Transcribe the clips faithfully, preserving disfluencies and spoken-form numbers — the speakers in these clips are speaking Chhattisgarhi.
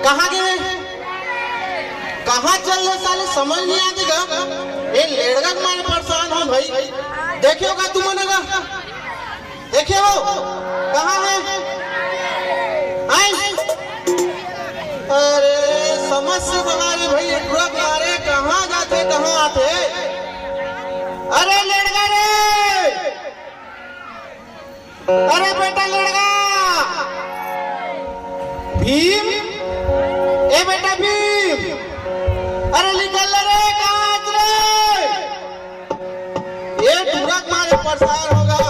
कहाँ गे? कहाँ चल ले साले, समझ नहीं आते गा। ये लेड़गा के मारे परेशान हो भाई। देखे हो का तुमन गा? देखे हो? कहाँ है? हैं? अरे समझ से बाहर है भाई, ये ट्रक मारे कहाँ जाते, कहाँ आते? अरे लेड़गा रे, अरे बेटा लेड़गा, भीम, ए बेटा भीम, अरे निकल ले रे, कहाँ आज रे? ये ट्रक मारे परेशान होगा।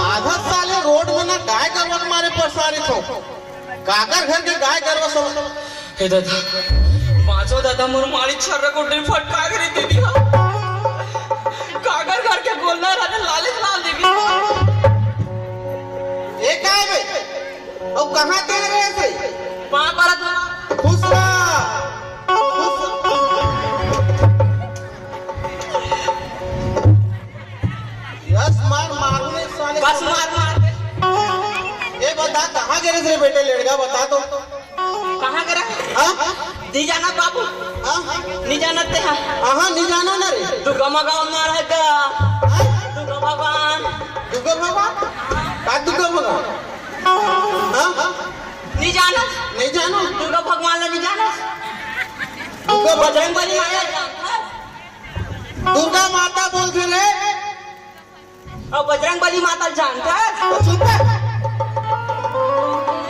आधा साले रोड में ना गाय गरवा के मारे परेशान रहिथो। काकर घर के गाय गरवा सब। हे दादा, बाँचो दादा, मोर मारी छर्रा गोड्डी फटका के रे दीदी हा। काकर घर के गोल्लर हरे लाले लाल दीदी। ए काय बे? अउ कहाँ दे रहे से? पाँव परत हँव। खुश रह। खुश। यस, मार, मारू नहीं साले। बस मार, मार दे। ए, बता, कहाँ गे रहे रे बेटे, लेड़गा, बता तो। कहाँ गे रहे? हाँ? नहीं जानत बाबू। हाँ? नहीं जानत ते हा? हाँ, नहीं जाना ना रे। दुर्गा माँ गाँव में रहे का? हाँ? दुर्गा भगवान। दुर्गा भगवान? का दुर्गा भगवान? हाँ? नहीं जानत? नहीं जानो? दुर्गा भगवान ला नहीं जानत? दुर्गा बजरंग बली माता। दुर्गा माता बोलथे रे। अउ बजरंग बली माता ल जानथस? चुप रह।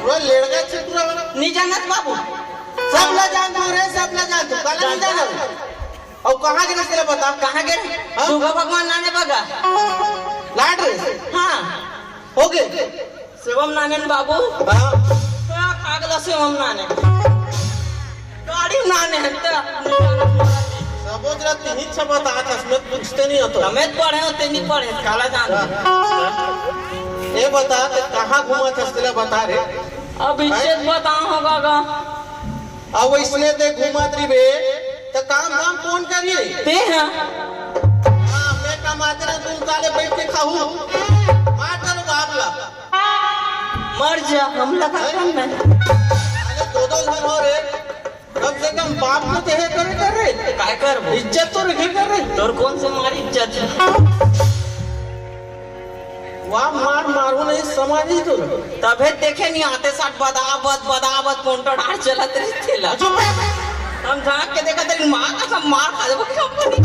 वो लेड़गा छितरा वाला। नहीं जानत बाबू। सब ला जानथों रे, सब ला जानथों। काला नहीं जानत? अउ कहाँ गे रहे तेला बता। कहाँ गे रहे? हाँ? दुर्गा भगवान नाने बगा। लाड रे। हाँ। हो गे। सेवा म नाने न बाबू। हाँ। का खागला सेवा म नाने। गाड़ी म नाने हन त। सबो जरा तिही छ बतात हस, मैं पूछते नहीं होतो। तमें त पढ़े हो, ते नहीं पढ़े, काला जान। हाँ। ये बता, ते कहाँ घूमत हस, तेला बता रे। अब इज्जत बताओ होगा गा। अब इसने ते घूमत रहिबे, त काम धाम कौन करी? ते हा। हाँ, मैं कमाते रहो, तुम साले बैठ के खाहू। मार डालो बाप ला। मर जा, हम लगा हैं? कम में। अरे दो दो घर हो रे, कम से कम बाप को तो हे करे कर रे। काय करबो? इज्जत तो रखे कर रे। तोर कौन से मार इज्जत है? वाह, मार मारू नहीं समाज ही तो। तभे देखे नहीं आते साथ बदाबद, बदाबद कोंटो डार चलत रहिथे ला। चुप रह। हम झांक के देखा तेरी माँ का सब मार खा जाबो कंपनी।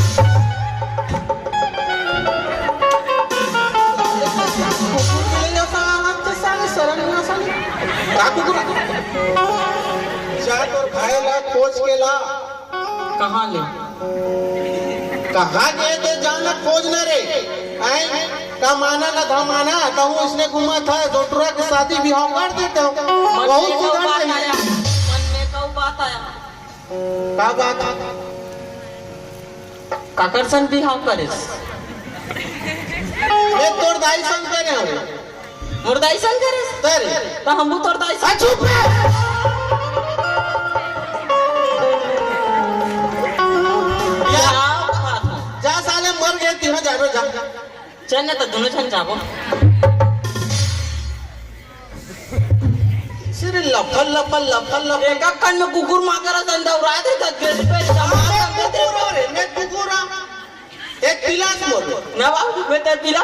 कुकुर के लिए ऐसा हालत तो साले शर्म नहीं आ साले। का कुकुर? जा तोर भाई ला खोज के ला। कहाँ ले? कहाँ गे ते जान ला खोज न रे। आए कमाना न धमाना, कहूँ इसने घूमा था, डोटरा के शादी बिहाव कर देते हो। मन बहुत में कऊ सुधर बात नहीं। आया, मन में कऊ बात आया। का बात? काकर संग बिहाव करेस? मैं तोर दाई संग करे हूँ। मोर दाई संग करेस? करे। त हमू तोर दाई संग। आ, चुप रह। या, जा साले मर गए, तिहा जाबे जा। चल ना, त दोनों झन जाबो। सिरे लफल, लफल, लफल, लफल। एक कन में कुकुर माकर असन दौड़ा दे, त गेट पे जमा कर दे। कुकुर हो रे, मैं कुकुर हूँ। एक पिलास मोर। ना बाबू, मैं तो पिला।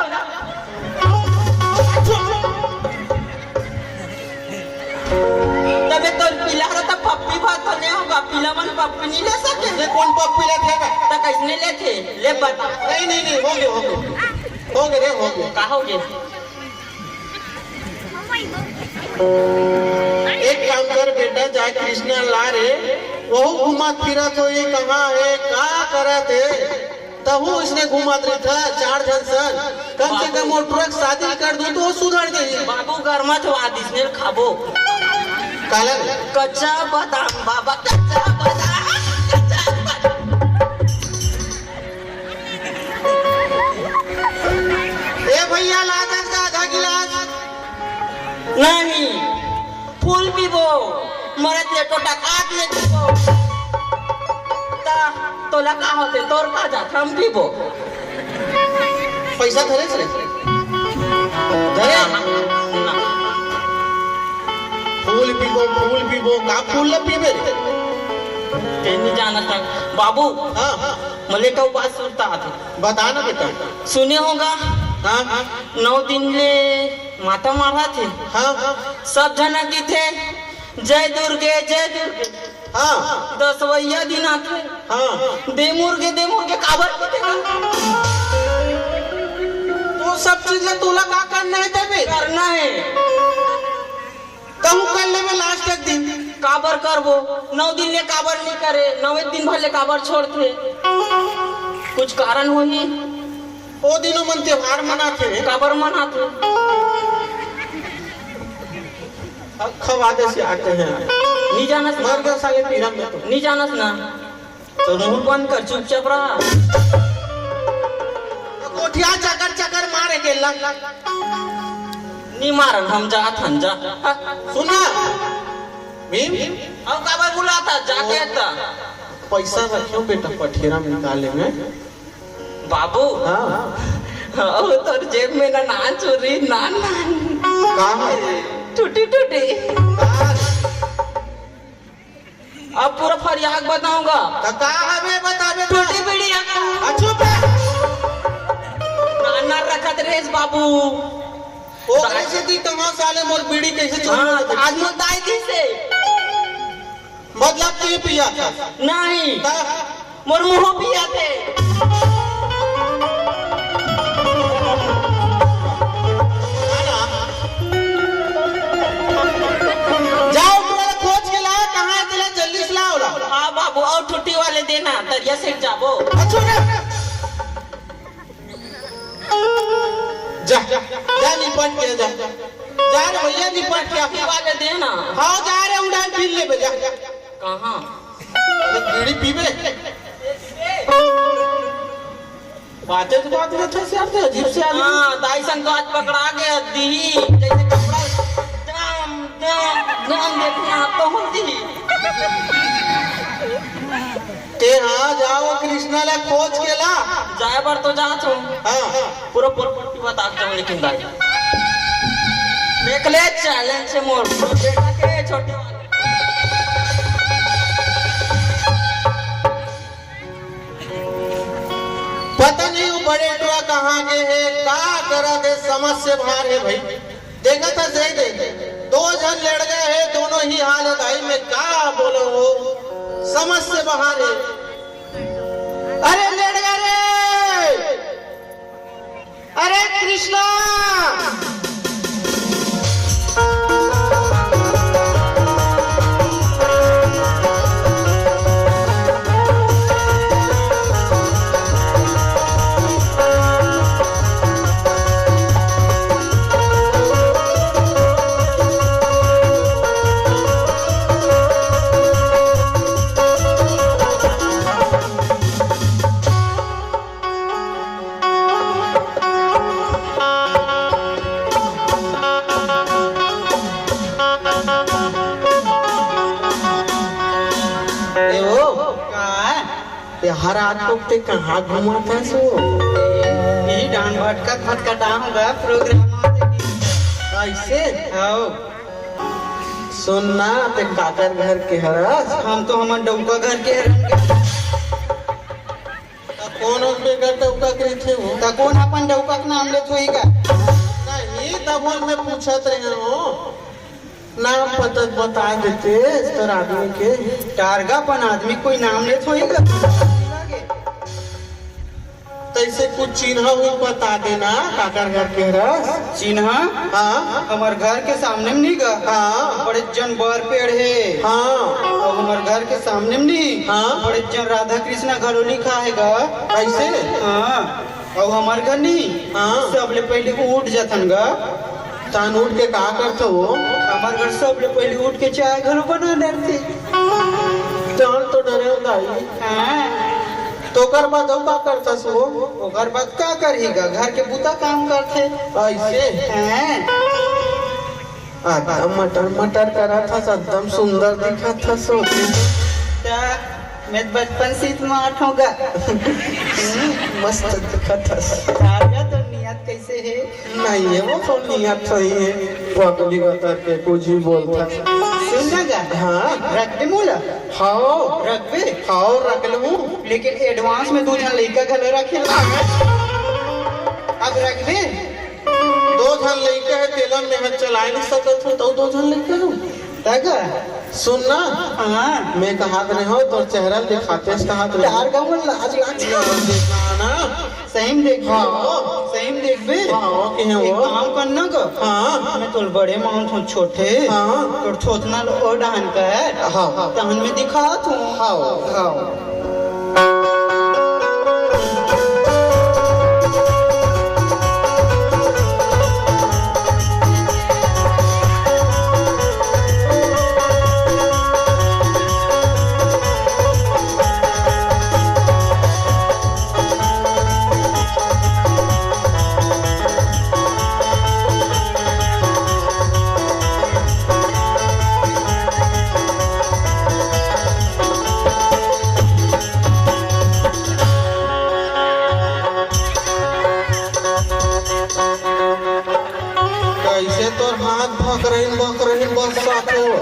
तबे तो पिला रहा था, पप्पी बात तो नहीं होगा, पिला मन पप्पी नहीं ले सके। ये कौन पप्पी लेथे का? तो कैसने लेथे? ले बता। नहीं, नहीं, नहीं, हो गए, हो गए। हो गए रे, हो गए। का हो गए? एक काम कर बेटा, जा कृष्णा ला रे, वहू घूमत फिरत होही, कहाँ हे, का करत हे, तहू इसने घूमत रहिथा चार झन सन। कम से कम वो टुरा के शादी कर दूं तो वो सुधर जाही। बाबू, गरमा थवा दिसने खाबो। कालन? कच्चा बादाम बाबा, कच्चा बादाम, कच्चा बादाम। ए भैया, ला दस का आधा गिलास। नहीं, फूल पीबो, मरत ले टोटा काट ले पीबो। ता तोला का होथे, तोर का जात, हम पीबो। पैसा धरे से? धरे? ना। फूल पीबो, फूल पीबो, का फूल ला पीबे रे? ते नहीं जानत हस। बाबू, हाँ, हाँ। मले का बात सुनता आथे। बता ना बेटा। सुने होगा? हाँ, हाँ। नौ दिन ले माता मारत हे। हाँ, हाँ। सब झन कहिथे, "जय दुर्गे, जय दुर्गे।" हाँ। दसवैया दिन आथे। हाँ। दे मुर्गे, दे मुर्गे, काबर कथे? तो सब चीज ला तोला का करना हे तबे? करना हे। तहूँ कर लेबे last एक दिन। काबर करबो? नौ दिन ले काबर नहीं करे? नौवे दिन भर ले काबर छोड़थे? कुछ कारण होही। ओ दिनों मन त्योहार मनाथे। काबर मनाथे? अब खवा दे से आते हैं। नहीं जानस ना। मर गए साले पीरम में तो। नहीं जानस ना। तो मुंह बंद कर, चुपचाप रहा। कोठिया चकर चकर मारे के लग। नहीं मारन, हम जात हन, जा। सुना, भीम। अब काबर बुलाता, जाके ओ, ता। पैसा रखियो बेटा, पठेरा में निकाले में। बाबू। हाँ। ओ तोर जेब में ना नान चुरी, नान नान। का है? टूटी टूटी। अब पूरा फरियाग बताऊंगा। त का हवे बताबे त? टूटी बीड़ी है। आ, चुप रह। नान नान रखत रेस बाबू। ओ कैसे दी कमा साले मोर बीड़ी कैसे चोरी हाँ, हो गई? आज मोर दाई दी से। मतलब तू ही पिया था? नहीं। ता? मोर मुंह पिया थे। जाओ, टुरा ला खोज के ला, कहाँ हे तेला, जल्दी से लाओ ला। हाँ बाबू, अउ ठुट्टी वाले देना, तरिया सेठ जाबो। अच्छा रे। जा, जा, निपट के जा। जा रे भैया, निपट के। ठुट्टी वाले देना। हाँ, जा रे, उड़ान फिर लेबे, जा। कहाँ? अरे, बीड़ी पीबे? बातें तो बात में थे यार, ते अजीब से आदमी। हाँ, दाई संग तो आज पकड़ा गया, दी, जैसे कपड़ा, दम, दम, दम देखना तो होती। ते हाँ, जाओ कृष्णा ला खोज के ला। जाए बर तो जात हूँ। हाँ। पूरा प्रॉपर्टी बता के जाऊँ, लेकिन दाई। देख ले, challenge है मोर। बेटा के छोटे वाले। पता नहीं वो बड़े टुरा कहाँ गे हे, का करत हे, समझ से बाहर हे भाई। देखत हस, दे दे, दो झन लड़ गए हे, दोनों ही हाल हे भाई, मैं का बोलूं हो, समझ से बाहर हे। अरे लड़ गए रे, अरे कृष्णा। ए ओ, का? ए हर रात को ते कहाँ घूमत हस ओ? यही डांड भटकत भटकत आहूँ गा, प्रोग्राम आते की। कैसे? आओ। सुन ना, ते काकर घर के हरस? हम तो हमन डौका घर के हरन। त कोन ओकर बेटा डौका कहिथे हो? त कोन अपन डौका के नाम लेत होही गा? नहीं, तब हम मैं पूछत रहे हो। नाम पता बता देते तोर आदमी के। टारगा अपन आदमी कोई नाम लेत होही गा? तैसे कुछ चिन्हा हुई बता देना, काकर घर के हरस? चिन्हा? हाँ। हमर घर के सामने में नहीं गा? हाँ। बड़े जन बर पेड़ हे। हाँ। अउ हमर घर के सामने में नहीं? हाँ। बड़े जन राधा कृष्णा घलो लिखा हे गा। ऐसे? हाँ। अउ हमर घर नहीं? हाँ। सबले पहले उठ जाथन गा। तान उठ के का करथो वो? हमर घर सबले पहले उठ के चाय घलो बना डरथे। जान तो डरे हो दाई। हाँ। तो ओकर बाद अउ का करथस वो? ओकर बाद का करही गा? घर के बुता काम करथे। ऐसे? हैं? एकदम मटर मटर करत हस, एकदम सुंदर दिखत हस। त मैं बचपन से इतना आठ होगा। मस्त दिखत हस। राजा तो नियत कैसे है? नहीं है वो तो नियत सही है। वो अगली बता के कुछ भी बोलता। सुन ना गा। हाँ। रख दे मोला। हाओ। रखबे? हाओ, रख लूँ। लेकिन एडवांस में दू झन लइका घलो रखे ला। अब रखबे? दो झन लइका हे, तेला मेहनत चलाए नहीं सकत हूँ, तो दो झन लइका हूँ। तक? सुन ना। हाँ। मैं कहा करे हो, तोर चेहरा दिखाते से कहा करे। यार, का मन लाज लाग। ना, ना। सही में देख। हाँ। सही में देखबे? हाँ, के हैं एक वो? काम करना गा। हाँ। मैं तोर बड़े माउंट हूँ छोटे। हाँ। तोर थोथना ल ओ डहान कर। हाँ, हाँ। तहन मैं दिखात हूँ। हाँ। हाँ। कैसे तोर हाथ भकरइन भकरइन बस साथे हो?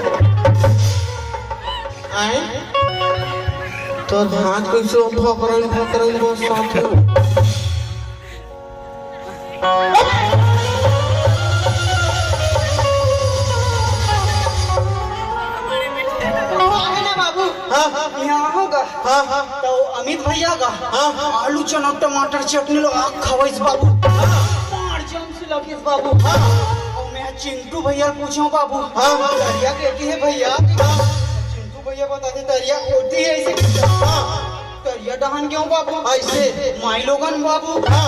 आए? तोर हाथ कैसे भकरइन भकरइन बस साथे हो? आहे ना बाबू? हाँ। यहाँ होगा। हाँ, हाँ। तो अमित भैया का हाँ, हाँ। आलू, चना, टमाटर, चटनी लो, आग खवाइस बाबू। हाँ। मार जम से लगिस बाबू। हाँ। और मैं चिंटू भैया पूछो बाबू। हाँ, हाँ। दरिया के की है भैया? हाँ। चिंटू भैया बताते दरिया होती है ऐसे। हाँ। करिया डहान गेहूं बाबू। ऐसे। माई लोगन बाबू। हाँ।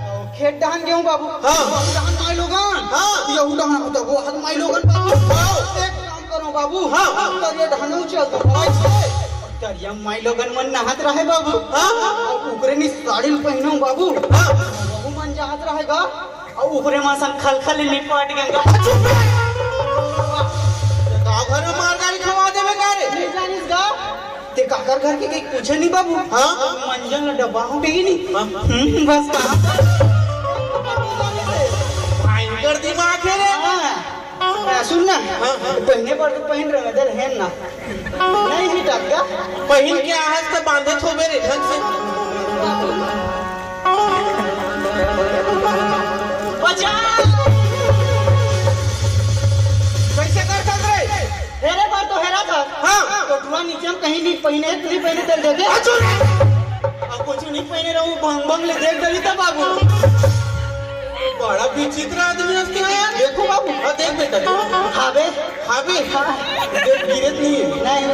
अउ खेत डहान गेहूं बाबू। हाँ। अउ डहान माई लोगन। हाँ। यहू डहान होता, वो हाथ माई लोगन बाबू। हाँ। एक काम करो बाबू। हाँ। करिया डहान उ चल दो। ऐसे। करिया माई लोगन मन नहात रहे बाबू। हाँ। अउ उकरे नी साड़ी ल पहिनो बाबू। हाँ। वहू मन जात रहेगा। अउ ऊपरे मा संग खलखल निपट गेंगा। चुप बे। गाँव घर में मार गारी खवा देवे का रे? नहीं जानिस गा? ते काकर घर के कहीं पूछे नहीं बाबू? हाँ? मंजन ला डब्बा हो गई नहीं? हाँ। हम्म, बस कहा। भयंकर दिमाग है रे। हाँ। आ, सुन ना। हाँ, हाँ। पहने पर तो पहन रहे, दे रहन ना। नहीं मिटत का? पहिन के आहस त बांधत होबे रे ढंग से। बचा! कैसे कर सकत रे? हेरे बर तो हेरा था। हाँ। तो टुरा नीचे में कहीं नहीं पहिने, नहीं पहिने तेल देखे। अचो रे! अब कुछ नहीं पहिने रहूं, भंग भंग ले देख डरी था बाबू। बड़ा विचित्र आदमी हस ते यार। देखो बाबू। हाँ, देख बेटा, देख। हावे। हावे। हाँ। देख, गिरत नहीं है। नहीं।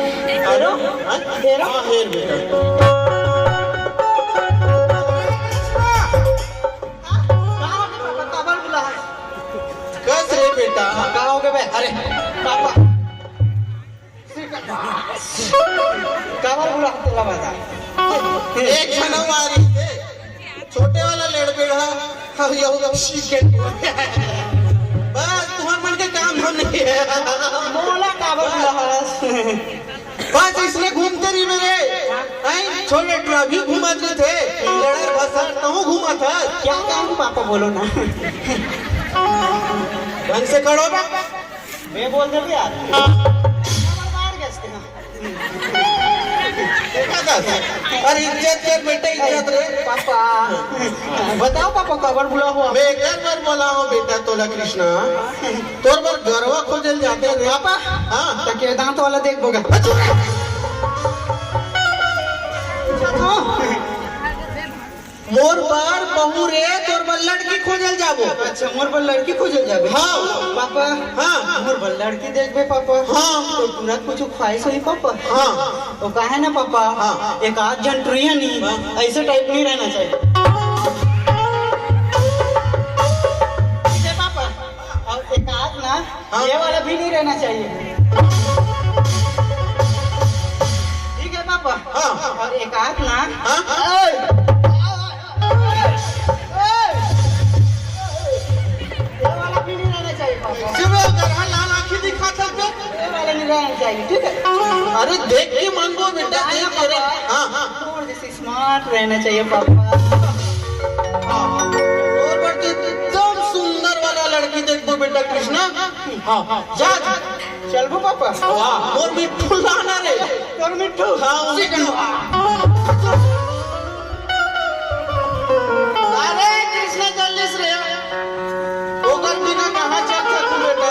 हेरो। हाँ? हेरो। हाँ, हेर बेटा। का हो गया पापा? काबर बुला है? कस रे बेटा। का हो गया बे? अरे, पापा। काबर बुला तेला बता। एक झन अउ आ रही थे, छोटे वाला लेड़बेड़ा, हम यहू यहू सीख के। बस तुम्हार मन के काम हम नहीं है। मोला काबर बुला हस? बस इसने घूमते रही मेरे, हैं? छोटे टुरा भी घूमत रहे थे, लड़र भसर तहूँ घूमत हस। क्या काम पापा बोलो ना? ढंग से खड़ो बे। मैं बोल दे यार। बाहर गए थे ना। देखा था? अरे इज्जत कर बेटा, इज्जत रे। पापा, बताओ पापा, काबर बुला हुआ? मैं एक बार बोला हूँ बेटा तोला कृष्णा, तोर बर गरवा खोजल जाते रे। पापा, हाँ। तो के दांत वाला देख बोगा। अच्छा। हाँ। मोर बर बहू रे, तोर बर लड़की खोजल जाबो। अच्छा, मोर बर लड़की खोजल जाबे? हाँ। पापा। हाँ। मोर बर लड़की देखबे पापा? हाँ। तो पूरा कुछ ख्वाहिश होही पापा? हाँ। वो काहे ना पापा? हाँ। एक आध झन टुरिया नहीं, हाँ। ऐसे टाइप नहीं रहना चाहिए। ठीक है पापा। और एक आध ना, हाँ। ये वाला भी नहीं रहना चाहिए। ठीक है पापा। हाँ। और एक आध ना, हाँ। ये वाला भी नहीं रहना चाहिए पापा। सिर्फ वो गरहा लाल आँखी दिखाता है। ये वाला नहीं रहना चाहिए, ठीक है? अरे देख के मांगो बेटा, देख के रे। हाँ, हाँ। थोड़ी सी स्मार्ट रहना चाहिए पापा। हाँ, और बढ़ के एकदम सुंदर वाला लड़की देखबो बेटा कृष्णा। हाँ, हाँ, जा, जा। चलबो पापा। वाह, और मिट्ठू लाना रे। और मिट्ठू। हाँ, वो मिट्ठू। अरे कृष्णा जल्दी से रे। ओकर बिना कहाँ चल सकू बेटा?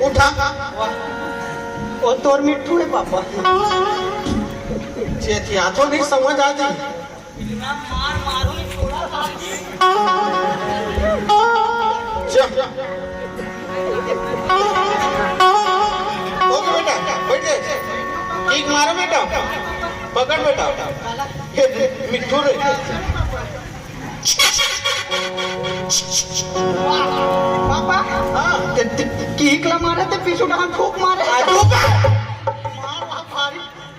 उठा। वो तोर मिट्ठू है पापा। चेतिया तो नहीं समझ आ जी। चल। ओके बेटा, बैठ जा। किक मारो बेटा, पकड़ बेटा। मिट्ठू रे। पापा। हाँ। ते, ते, किक ला मारे ते पीछू डाल फूक मारे। आ, फूक। मार, मार, मार।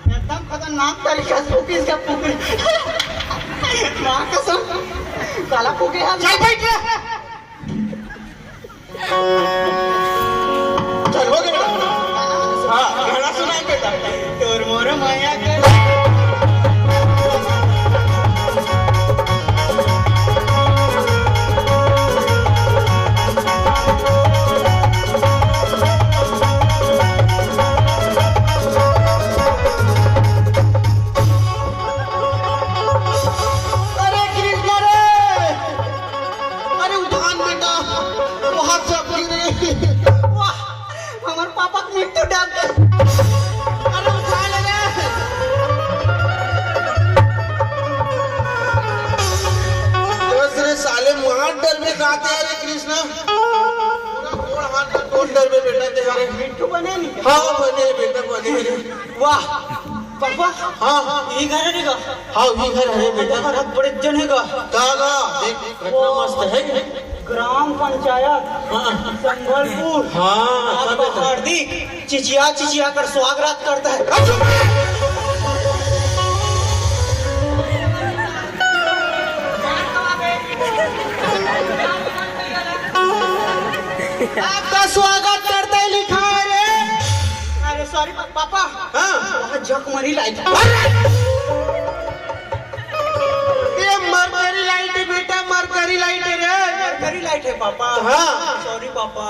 एकदम खतरनाक तरीका से फूकी इसका फूकी। माँ कसम। साला फूके यार। चल बैठ रे। चल, हो गया बेटा। हाँ, गाना सुना बेटा। तोर मोर माया के। अरे कृष्णा रे, अरे उठान बेटा, बहुत सब गिरे। वाह, हमर पापा के मृत्यु डर। अरे उठा ले रे। बस रे साले, मार डर में गाते हैं रे कृष्णा। पूरा गोड़ हाथ में गोड़ डर में बेटा तेरे। मिट्ठू बने नहीं? हाँ, बने बेटा, बने। वाह, पापा। हाँ, हाँ। ये घर है का? हाँ, ये घर है बेटा। बहुत बड़े जन है का? का गा? देख, कितना मस्त है। ग्राम पंचायत हाँ। संबलपुर। हाँ, आपका हार्दिक चिचिया चिचिया कर स्वागत करता है। आपका स्वागत करता है लिखा है रे। अरे सॉरी पापा। हाँ। वहाँ जकमरी लाइट। ये मरकरी लाइट है बेटा, मरकरी लाइट है रे। मरकरी लाइट है पापा। हाँ। Sorry papa.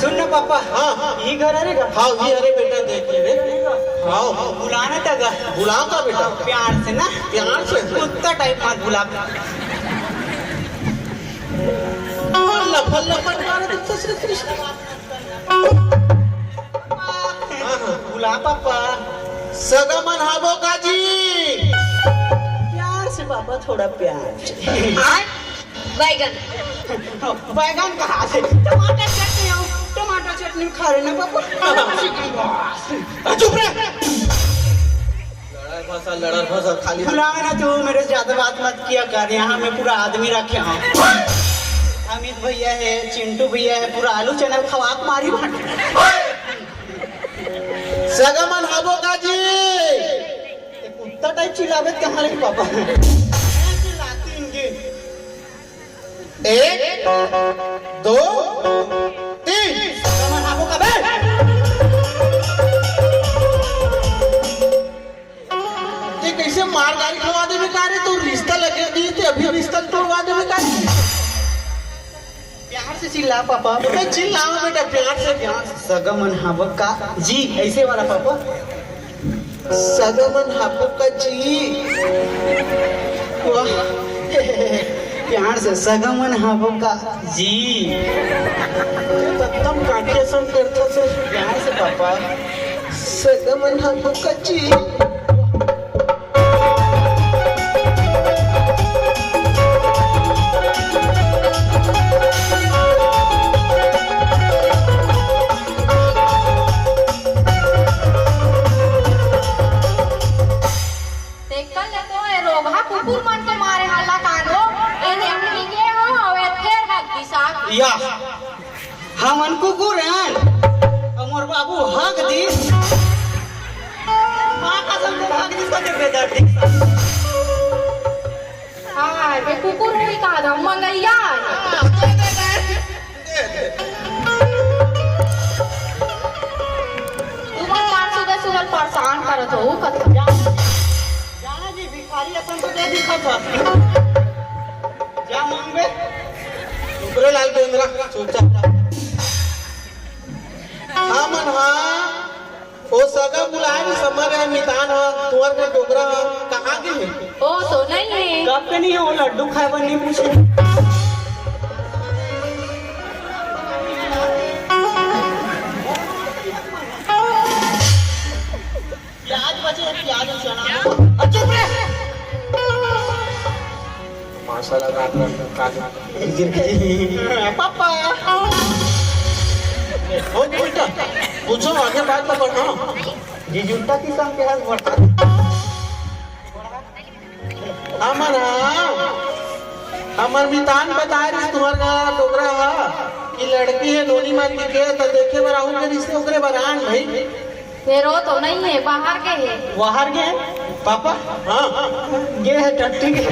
सुन ना पापा। हाँ, हाँ। ये घर अरे का? हाँ, ये अरे बेटा देख ले रे। हाँ, हाँ। बुलाना था का? बुलाओ का बेटा? प्यार से ना? प्यार से। कुत्ता टाइप मत बुला। लफर लफर मारे तो ससुर कृष्ण। बुला पापा। सगा मन हाबो का जी? प्यार से पापा, थोड़ा प्यार से। आय? बैगन। बैगन कहाँ से? टमाटर चटनी हो, टमाटर चटनी खा रहे ना पापा। Chicken boss. चुप रहे। लड़र फंसा, लड़र फंसा, खाली। बुलावे ना तू, मेरे से ज्यादा बात मत किया कर। यहाँ मैं पूरा आदमी रखे हूँ। अमित भैया है, चिंटू भैया है, पूरा आलू चैनल खवाक मारी बाटे। सगा मन हाबो का जी? ये कुत्ता टाइप चिल्लावे तो कहाँ रही पापा? ऐसे लाती इनके। एक, दो, तीन। सगा मन हाबो का बे? ते कैसे मार गारी खवा देबे का रे? तो रिश्ता लगे दिए थे, अभी रिश्ता तोड़वा देबे का रे? प्यार से चिल्ला पापा। बेटा चिल्लाओ बेटा, प्यार से, प्यार से। सगा मन हाबो का जी, ऐसे वाला पापा। सगा मन हाबो का जी। वाह। प्यार से सगा मन हाबो का जी। एकदम काटिया सन करता से। प्यार से पापा। सगमन हा कच्ची। तेकर ले तो ए रोगहा कुकुर मन के मारे हल्ला कानो, ए नेमनी के हो, अउ ए फेर हक दिसा। या, हमन कुकुर हन, अउ मोर बाबू हक दिस। माँ कसम से हक दिस, कते बेदर्दी। हाँ, ए कुकुर होई का दा, मंगैया। तुमन ला सुबह सुबह परेशान करत हो, कतका। जाना जी, भिखारी असन तो दे दिखत हस। जा मांगबे। ऊपरे लाल बेंदरा, चुपचाप रह। हमन हा ओ सगा बुलाए भी समझ गए, मितान ह, तुंहर के डोकरा ह, कहाँ गे हे? ओ तो नहीं है। कब के नहीं है, वो लड्डू खाए बर नहीं पूछे। प्याज बचे, प्याज और चना। अब चुप रह। माशाल्लाह, रात में काज गिर गई। पापा। ओ बेटा, पूछो, आगे बात तो बढ़ा। जी, जूता की संग के हाथ बढ़ा। हमर, हाँ, हमर मितान बताए रहिस, तुंहर गा डोकरा हा, कि लड़की हे, नोनी मार के, त देखे बर आहूँ के रिश्ते ओकरे बर आन भाई। फेर ओ तो नहीं है, बाहर गे हे। बाहर गे हे? पापा? हाँ। गे हे टट्टी के।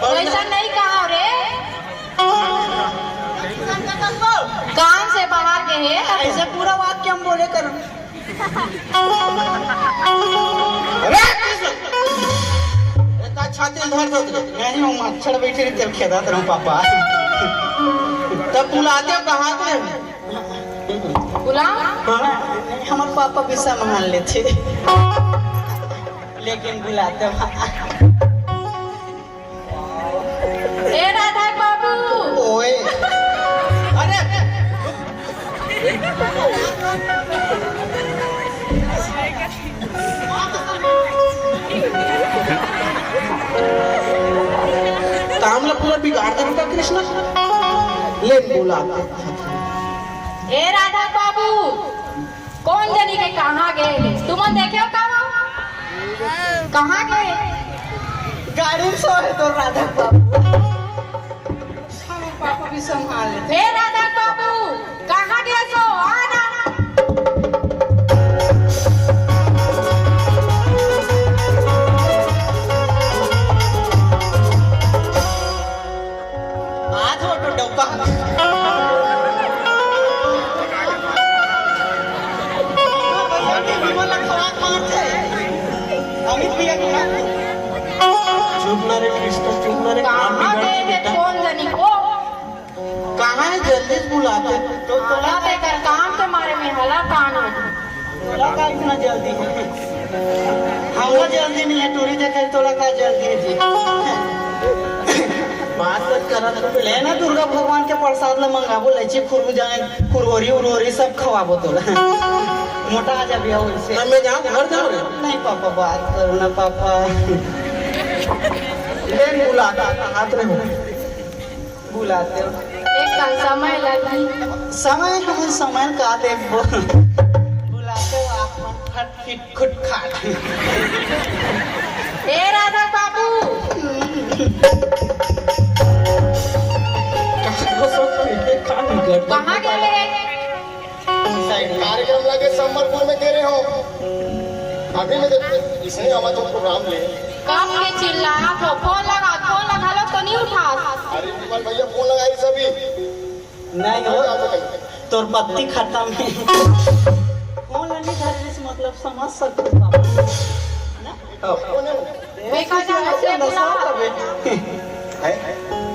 वैसा नहीं कहा रे। कान से बाहर गे हे। ऐसे पूरा वाक्य हम बोले कर। अरे कृष्ण! ए, का छाती में धर दो तुझे। नहीं, वो मच्छर बैठे रहे, तेरे खेदात रहूं पापा। तब बुलाते हो, कहाँ थे? बुला। हाँ, हमारे पापा भी संभाल लेते, लेकिन बुलाते हो। ए राधा बाबू। ओए। अरे। काम ला पूरा बिगाड़ दे बेटा कृष्णा। ले बोला। ए राधा बाबू, कोन जनी के कहाँ गे हे? तुमन देखे हो का वो? कहाँ गे? गाड़ी में सोए तो राधा बाबू। हमर पापा भी संभाल लेते। ए राधा बाबू, कहाँ गे सो? आ ना। आज वो तो डब्बा। भैया के विमल खवा मारते। अमित भैया के चुप ना रे कृष्णा, चुप ना रे, काम कहाँ बिगड़ गए गया हे बेटा। कौन जनी को? कहाँ है, जल्दी से बुलाते। तो तोला ते कर काम के मारे में हला कान हो। तोला का इतना जल्दी है? हमला जल्दी नहीं है, टूरी देखे तोला का जल्दी है जी। बात मत करा तो ले ना, दुर्गा भगवान के प्रसाद ला मंगाबो, लैची खुरबू जाने, खुरहोरी उरहोरी सब खवाबो तोला। मोटा आ जाबे हो इसे। तब मैं जाऊँ, घर जाऊँ रे? नहीं पापा, बात करो ना पापा। ले बुलाता, हाथ में हो। बुलाते हो। एक कन समय लगी। समय, हम समय का देखबो। बुलाते हो आप मन फट फिट खुट खाट। ए राधा बाबू। कहाँ गे हे? कार्यक्रम लगे संबलपुर में, कह रहे हो। अभी मैं तो इसने आवा तो प्रोग्राम ले। कब के चिल्लात हो, फोन लगा, फोन लगा लो तो नहीं उठा। अरे विमल भैया फोन लगाए सभी। नहीं हो, तोर पत्ती खत्म है। फोन नहीं धरे से मतलब समझ सकते हो बाबा। है ना? देखा जाना से बुला।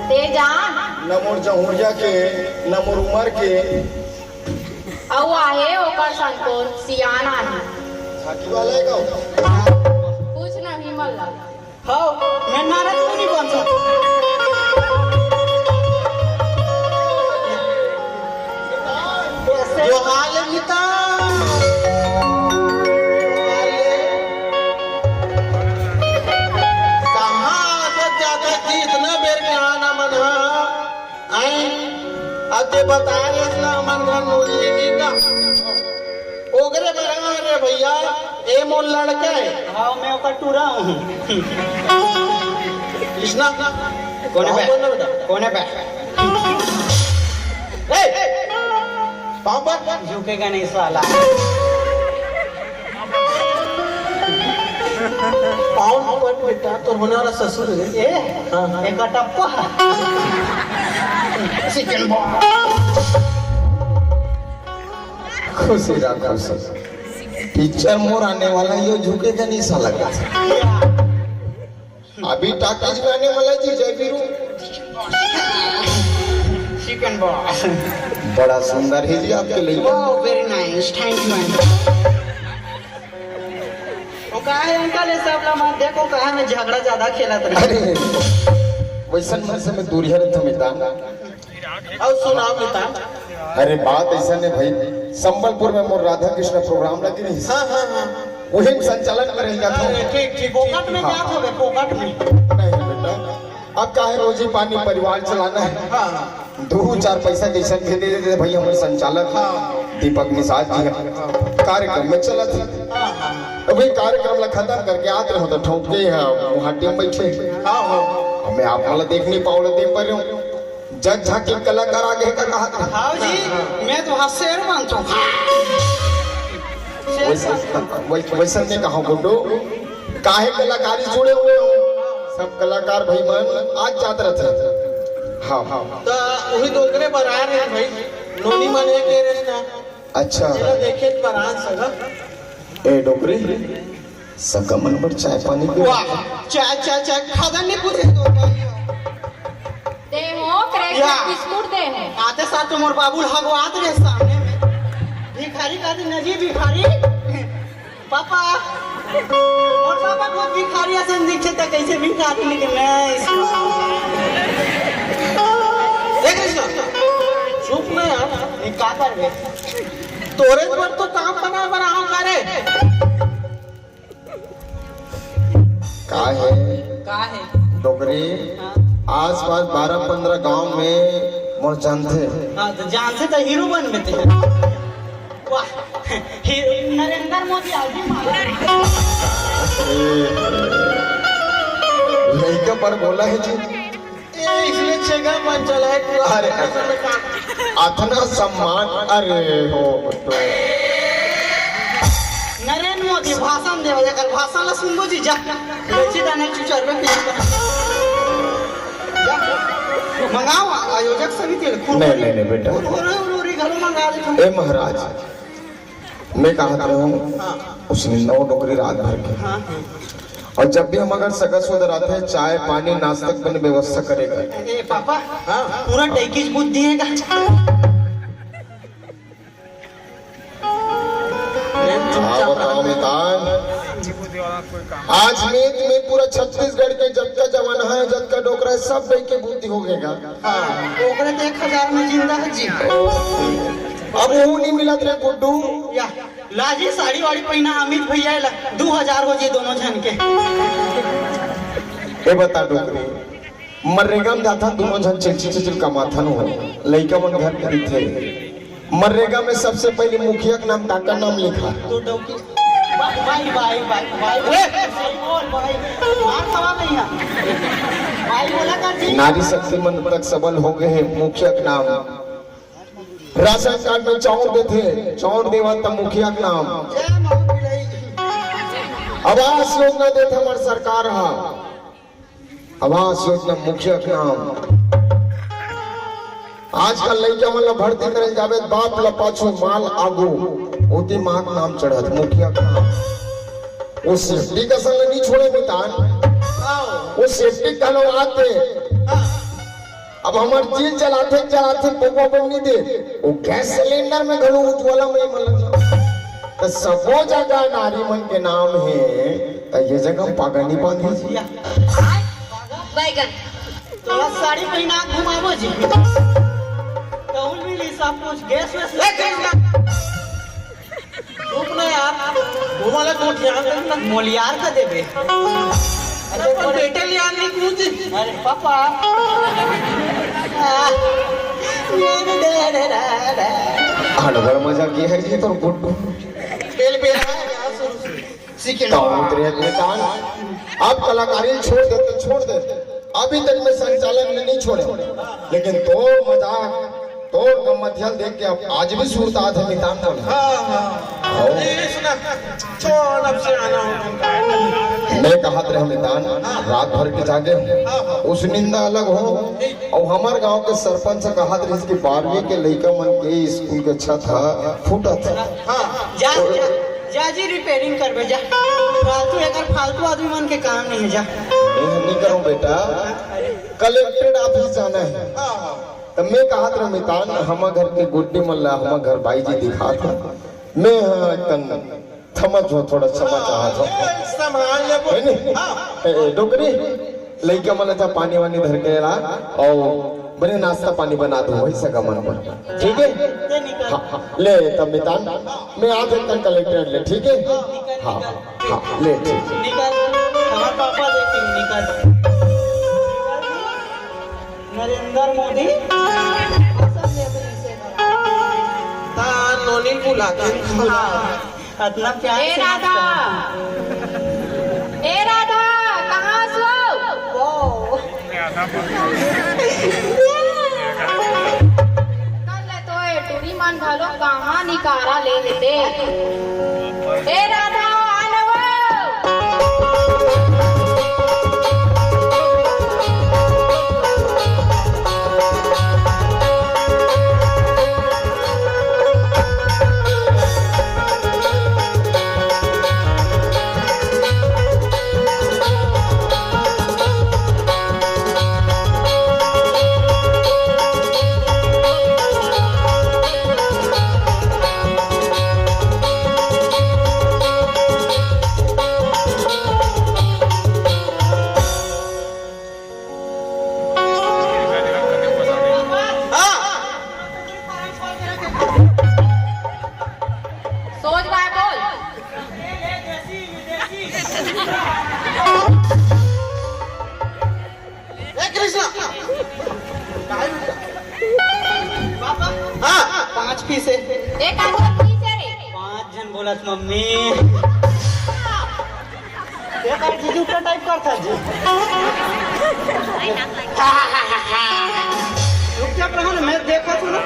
दे जान। न मोर जहुरिया के, न मोर उमर के। अउ आहे ओकर संग कोन सियान आहे। झांकी वाला है का? कुछ नहीं मल्ला। हाँ, मैं नारद मुनि बन सकता। ते बता रे, इतना मन धन नोच लेने का। ओकरे बराबर रे भैया, ए मोर लड़का है। हाँ, मैं ओकर टूरा हूँ। कृष्णा, कोने पे? बोल ना बेटा। कोने पे? ए, पाँव पर। झुकेगा नहीं साला। पाँव पर बेटा, तो होने वाला ससुर है। ए, हाँ, हाँ। एक टप्पा। Chicken ball. खुशी रहा, खुशी। पिक्चर मोर आने वाला, यो झुकेगा नहीं साला का। अभी टॉकीज में आने वाला जी, जय वीरू। Chicken ball. बड़ा सुंदर है जी आपके लिए। Wow, very nice, thank you. वो कहा है अंकल, ये सब ला मत देखो, कहा में झगड़ा ज्यादा खेलत रहे। अरे, वैसन मन से मैं दूरिया रहता हूँ मितान। और सुनाओ मितान। अरे, बात ऐसा नहीं भाई, संबलपुर में मोर राधा कृष्ण प्रोग्राम लगी नहीं। हाँ, हाँ, हाँ। वही में संचालन करे जाता हूँ। अरे, ठीक, ठीक, फोकट में हाँ। क्या हो गए, फोकट में? नहीं बेटा, अब काहे रोजी पानी परिवार चलाना है। हाँ, हाँ। दो चार पैसा जैसन भी दे देते भाई, हमारे संचालक हाँ। दीपक निषाद जी है, कार्यक्रम में चलत है। हाँ, हाँ। तो भाई कार्यक्रम ला खत्म करके आते हो तो ठोक के यहाँ मुहाटी में बैठे। हाँ, हाँ। अब मैं आप वाला देख नहीं पाओ, देख पा रहे हो। जग झांकी कलाकार आगे का कहा था। हाँ जी, मैं तो वहाँ शेर मानता हूँ। शेर वैसे, मानता हूँ। वै-, वैसे नहीं कहा गुड्डू, काहे कलाकारी जुड़े हुए हो, सब कलाकार भाई मन आज जात रहते हैं। हाँ, हाँ। तो वही तो ओकरे बर आ रहे हैं भाई, नोनी मन है के रेस का। अच्छा। चलो देखे तो बरान सगम। ए डोकरी, सगम मन बर चाय पानी पी। वाह, चाय, चाय, चाय, खादन नहीं पूछे तो भाई। दे हो, क्रैकर या। बिस्कुट दे हो। आते साथ तो मोर बाबू हगवात रहे सामने में। भिखारी का दिन नजी भिखारी। पापा, मोर पापा बहुत भिखारी असन दिखे त कैसे भिखारी निकले? ए कृष्णा, चुप ना यार। ये का करबे? तोरे पर तो काम बना बना हम करे। का है? का है? डोकरी, हाँ। आसपास बारह पंद्रह गांव में मोर जानथे। हाँ, तो जानथे तो हीरो बन में ते। वाह, हीरो नरेंद्र मोदी आज भी मारा। लड़का पर बोला है जी। ए, इसलिए छेगा मन चला है पूरा। अरे, अतना सम्मान, अरे हो तो। नरेंद्र मोदी भाषण देवा, जेकर भाषण ला सुनबो जी, जा। बेची दाना चुचर में पी। जा। मंगाओ, आयोजक समिति ले, खूब नहीं, बोलो। नहीं, नहीं, बेटा। खूब बोलो, उलोरी घलो मंगा दे तुम। ए महाराज, मैं कहत रहूं, हाँ। उसने नौ डोकरी रात भर के। हाँ, हाँ। और जब भी हम अगर सगा सुधा रहते हैं, चाय, पानी, नाश्ता के बने व्यवस्था करेगा। ए, पापा, हाँ। पूरा टैकिज बुद्धि है का? हाँ, बताओ मितान। आज मीत में पूरा छत्तीसगढ़ के जतका जवान है, जतका डोकरा है, सब बेके बुद्धि हो गएगा। हाँ, ओकरे तो एक हजार में जिंदा है जी। अब वो नहीं मिलत रे गुड्डू। या, लाजी साड़ी वाड़ी पहना अमित भैया ला, दो हजार हो जी दोनों झन के। ए बता डोकरी, मनरेगा में जाथन दोनों झन चिलचिल चिलचिल कमाथन हो, लइका मन घर खरीदथे। मनरेगा में सबसे पहले मुखिया के नाम, काका नाम लिखा। तो डौकी, बाई, बाई, बाई, बाई, बाई, ए! सही बोल भाई, मार सवाल नहीं है। भाई बोला कर जी। नारी शक्ति मन तक सबल हो गए हैं, मुखिया के नाम। राशन कार्ड में चाउर देथे, चाउर देवा त मुखिया के नाम। जय माँ बिलाई। आवास योजना देथे हमर सरकार हा, आवास योजना मुखिया के नाम। आजकल लइका मन ला भर्ती करे जाबे, बाप ला पाछू, माँ ला आगू, ओती माँ के नाम चढ़त, मुखिया के नाम। वो सेफ्टी का संग नहीं छोड़े मितान, वो सेफ्टी का लो आते। अब हमर जेल चलाथे, चलाथे, बबुआ बन नहीं दे। वो गैस सिलेंडर में घलो उज्ज्वला में मन लगना। तो सबो जगह नारी मन के नाम है, तो ये जगह पागा नहीं बांधी जी। बैगन। तोला साड़ी पहना के घुमाबो जी। कहूँ मिली सब कुछ, गैस वैस। ए, गैस ना। चुप ना यार, वो वाला तो ध्यान रखना। मोलियार का देबे। अरे, अपन बेटे लियान नहीं तू जी। अरे पापा। आ, हड़बड़ मजा किया है जी तोर गुड्डू। बेल बेल है यार, शुरू से। सीखे तो ना। उतरे हैं मितान। अब कलाकारी छोड़ दे तो छोड़ दे। अभी तक मैं संचालन में नहीं छोड़े, लेकिन तोर मजाक, तोर गम्मतियाल देख के अब आज भी सुरता आत है मितान बोले। हाँ, हाँ। आओ। ये सुना, छोड़, अब से आना हो तुमका। मैं कहत रहे मितान, रात भर के जागे हो, उस निंदा अलग हो। और हमार गांव के सरपंच कहत रहिस कि बारहवीं के लइका मन के स्कूल के छत ह फूटत। हाँ। जा, जा, जा जी, रिपेयरिंग करबे जा। फालतू, एकर फालतू आदमी मन के काम नहीं है, जा। मैं नहीं करूं बेटा, कलेक्ट्रेट ऑफिस जाना है। हाँ, हाँ। तो मैं कहत रहे मितान, हमर घर के गुड्डी मन ला हमर घर बाई जी दिखात हे। मैं ह तंग थमत हो, थोड़ा क्षमा चाहत हो। ए, संभाल ले है नी? हाँ। ए, डोकरी, लइका मन ला पानी वानी धर के ला, और बने नाश्ता पानी बना दो, वही सगा मन पर। ठीक है? ये निकल। हाँ, हाँ, ले तब मितान, मैं आ जाता कलेक्ट्रेट ले, ठीक है? हाँ, हाँ, ले, ठीक। निकल, हमारे पापा देखेंगे, निकल। नरेंद्र मोदी। ता नोनी बुलाते। हाँ। अतना प्यार ए से मत राधा, कर। ए राधा, कहाँ हस वो? वो। कर ले तो ए टूरी मन घलो कहाँ निकारा ले लेते। ए राधा, आ ना वो। सोच भाई बोल। ए कृष्णा। हाँ। पाँच पीस है। एक आदमी पीस है रे। पाँच झन बोलत मम्मी। ये का जीजू का टाइप करता जी। रुक जा, प्रभु, मैं देखा तू ना।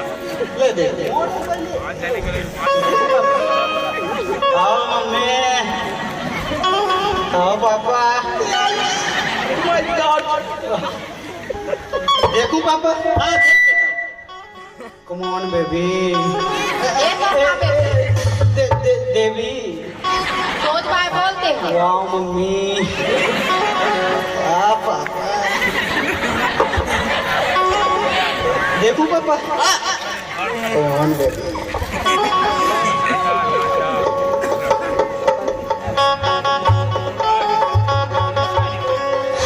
ले दे। आओ मम्मी। आओ पापा। देखू पापा। हाँ, देख बेटा। Come on, baby. ए, ए, ए, दे, दे, देवी। सोच भाई बोलते हैं। Wow, mummy. आ, पापा। देखू, papa. Come on, baby.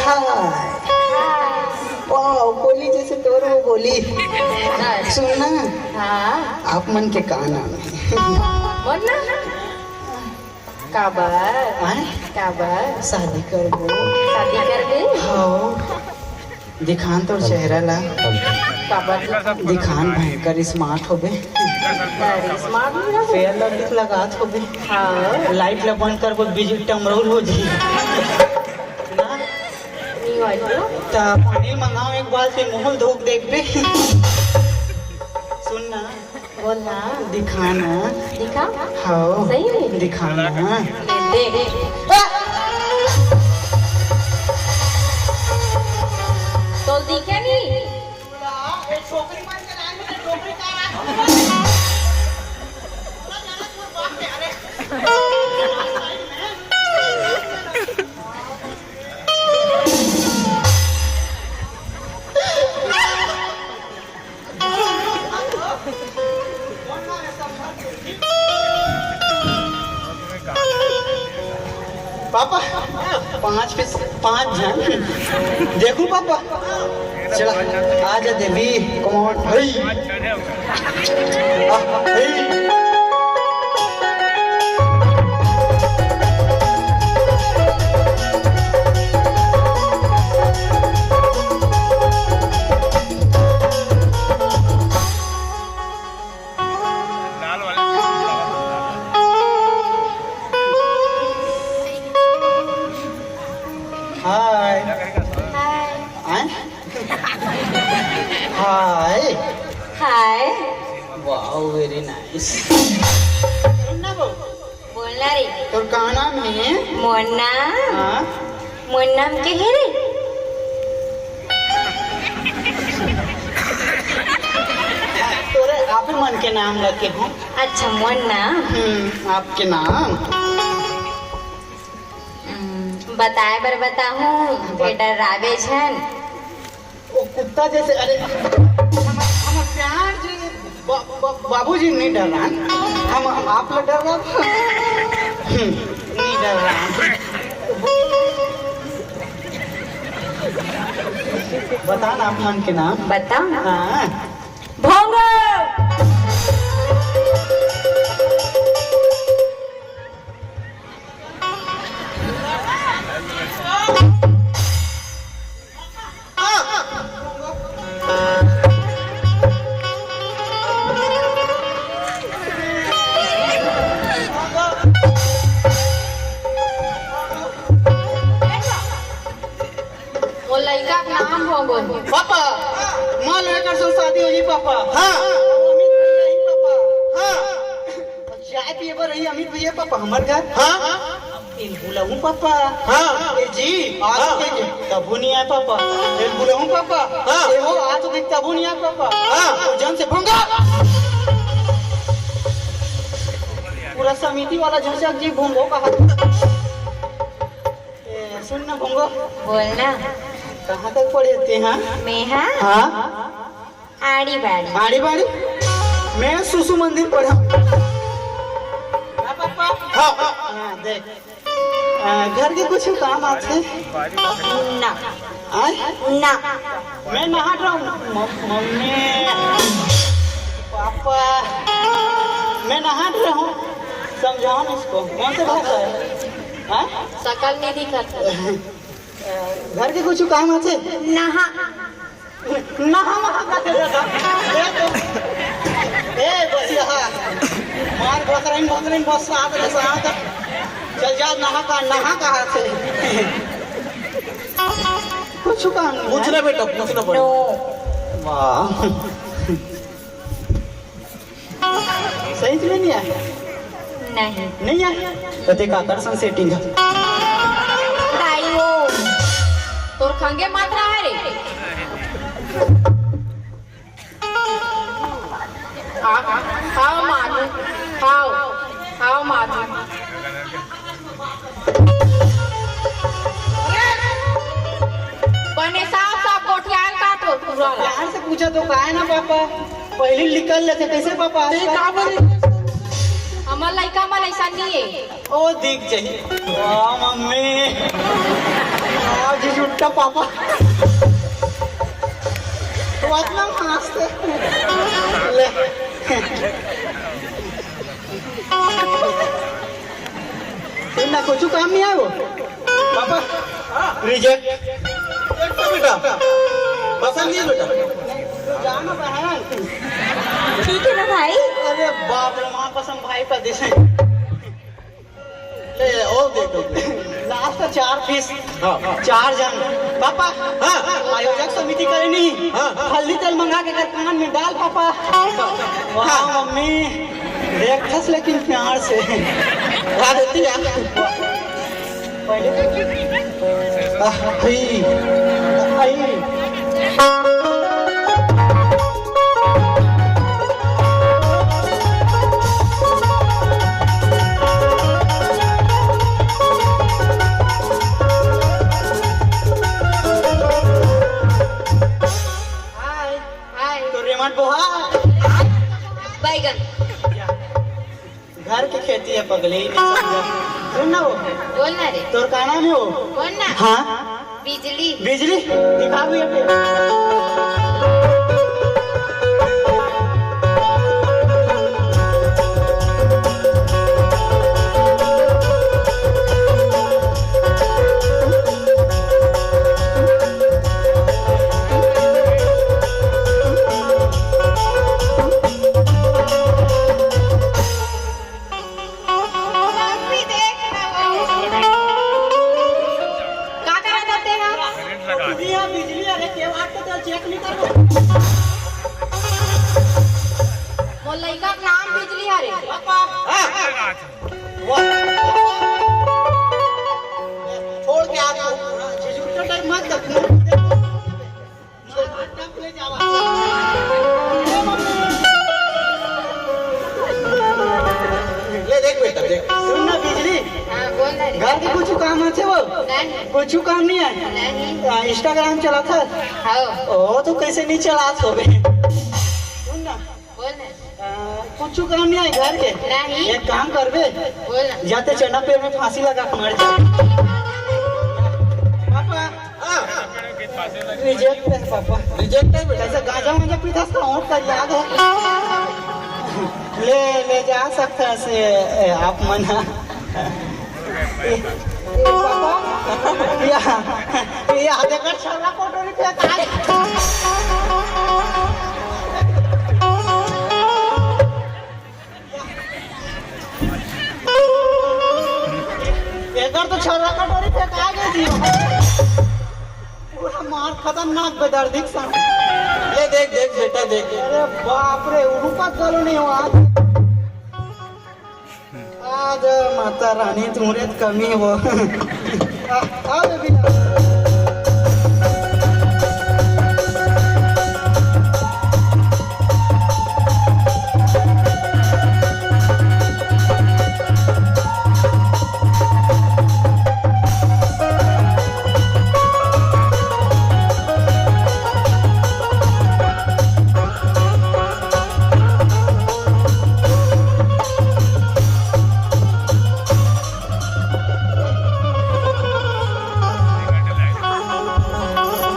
Hi. Wow, बोली जैसे तोर वो बोली। सुन ना, हाँ। आप मन के का नाम है? बोल ना। काबर? आय? काबर? शादी करबो। शादी करबे? हाँ। दिखान तोर चेहरा ला। काबर? दिखान भयंकर smart होबे। अरे, smart नहीं होबे। Fair Lovely लगात होबे। हाँ। Light ला बंद करबो, बिजली टमरौल हो जाही। ना? नहीं वाली। त पानी मंगाओ एक बाल्टी, मुंह धोक देख बे। सुन ना। बोल ना। दिखा ना। दिखा? हाँ। सही में? दिखा ना। ले देख। तो दिखे नहीं? पापा, पाँच पीस, पाँच झन। देखू पापा, चला, आजा देवी, come on, भाई। आ, भाई। हाय। हाय। Wow, very nice। सुन ना बहू। बोलना रे। तोर का नाम हे? मोर नाम? हाँ। मोर नाम के हे रे? तोरे आपे मन के नाम रखे हूँ। अच्छा, मोर नाम? हम्म, आपके नाम? हम्म, बताए बर बताहूँ, बत- बेटा रावे झन। वो कुत्ता जैसे, अरे, हम, हम प्यार जी, ब-, ब-, बाबूजी नहीं डरान, हम आप लोग डर रहा। हम्म, नहीं डर रहा। बता ना आप मन के नाम। बता। हाँ। भोंगो। वो लइका के नाम भोंगो। पापा, मान लो एकर संग शादी हो जाई पापा। हाँ। अमित भैया ही पापा। हाँ। चाय पिए बर रही अमित भैया पापा हमर घर। हाँ। In बुलाऊं papa. हाँ। ए जी, आज हाँ। के तबो नहीं आए पापा। In बुलाऊं papa. हाँ। ए हो, आज के तबो नहीं आए पापा। हाँ। तो जन से भोंगा। पूरा समिति वाला झसक जी भोंगो कहा। ए, सुन ना भोंगो। बोल ना। कहाँ तक पढ़े थे, हाँ? मैं, हाँ? हाँ? आड़ी बाड़ी। आड़ी बाड़ी? मैं सुसु मंदिर पढ़ा। हाँ, पापा। हाँ। हाँ, देख। आ, घर के कुछ काम आथे? ना। आय? ना। मैं नहात रहूँ। म-, मम्मी, पापा, मैं नहात रहूँ। समझाओ ना इसको। कौन सा भाषा है? हाँ? सकल नहीं दिखत है। घर के कुछ काम आथे? नहा। नहा वहा का दे दादा। ए तो, ए बसिया हा। मार भतरइन, भतरइन बस साथ रे साथ। चल जा नहा का, नहा कहा से। कुछ काम नहीं है। पूछना बेटा, पूछना पड़ेगा। No। वाह। सही में नहीं आया? नहीं। नहीं आया? तो देख आकर्षण सेटिंग है। दाई वो तोर खंगे मात्रा है रे। आ, हाव माधु, हाव, हाव माधु। बने साफ साफ गोठियाल का तो पूरा ला। प्यार से पूछा तो का है ना पापा, पहले निकल लेते कैसे पापा? ते का बोले? हमर लइका मन ऐसा नहीं है। ओ दिख जाही। वाह मम्मी, आज ही छुट्टा पापा। तो इतना हंसते ले। इतना कुछ काम नहीं आयो पापा। रिजेक्ट। एक तो बेटा पसंद नहीं है बेटा। जाना बहन। ठीक है ना भाई? अरे बाप रे, माँ कसम भाई का दिस। ले, ओ देखो। लास्ट का चार पीस। हाँ। चार जन। पापा। हाँ। आयोजक समिति करे नहीं। हाँ। हल्दी तेल मंगा के कर कान में डाल पापा। वाह हाँ। मम्मी। देखस लेकिन प्यार से। ला देती है। पहले तो आह, हई, हई। हाय। हाय। तो रेमंड बोहा। बैगन। घर के खेती है पगली, नहीं समझा। सुन ना वो। बोल ना रे। तोर का नाम है वो? बोल ना। हाँ। बिजली। बिजली? दिखा भैया पे। मम्मी देख ना वो। का करत हते हा? बिजली, बिजली, अरे केवाड़ तो चेक नहीं कर। नाम बिजली हरे। हाँ। छोड़ के आ जाओ। हाँ, झिझुरता टाइप मत कर। ले देख बेटा, देख। सुन ना बिजली, हाँ, बोल ना रे। घर के कुछ काम आथे वो? नहीं। कुछ काम नहीं है? नहीं। आ, Instagram चलाथस? हाँ। ओ, तो कैसे नहीं चलात होबे? सुन ना। बोल ना। आ, कुछ काम नहीं है घर के? नहीं। एक काम करबे? बोल ना। जाते चना पेड़ में फांसी लगा के मर जा। पापा। हाँ। Reject है पापा। Reject है बेटा। ऐसे गांजा वांजा पीथस का होंठ कर याद है। ले, ले जा सकथस, ए, आप मन। ए, ए, पापा, या, या, देखा, छर्रा कटोरी फेंका है। एकर तो छर्रा कटोरी फेंका गई जी। पूरा मार खतरनाक बेदर्दी के साथ। ले देख, देख बेटा, देख। अरे बाप रे, रुकत घलो नहीं हो आज। आज माता रानी तुहरे कमी हो। आ, आ बेबी।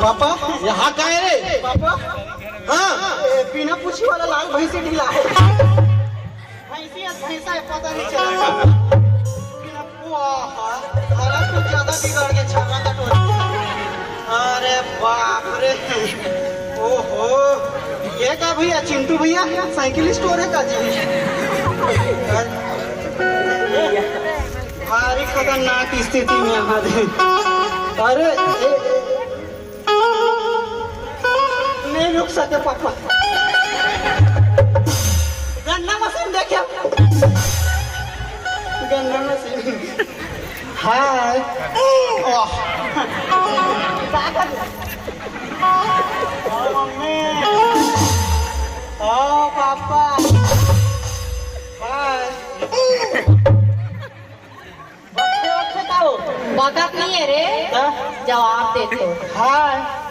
पापा। यहाँ का है रे? पापा। हाँ। ए, बिना पूछी वाला लाल भैंसी ढीला है। भैंसी है, भैंसा है, पता नहीं चला। वाह, हालत कुछ ज्यादा बिगड़ के छर्रा कटोरी। अरे बाप रे। ओहो, ये का भैया, चिंटू भैया, साइकिल स्टोर है का जी? भारी खतरनाक स्थिति में हाथ है। अरे, ए, ए, नहीं रुक सके पापा। गन्ना मशीन देखे। गन्ना मशीन। हाय। ओह। का कर? ओ मम्मी। ओ पापा। हाय। बकत नहीं है रे। हाँ? जवाब दे तो। हाय।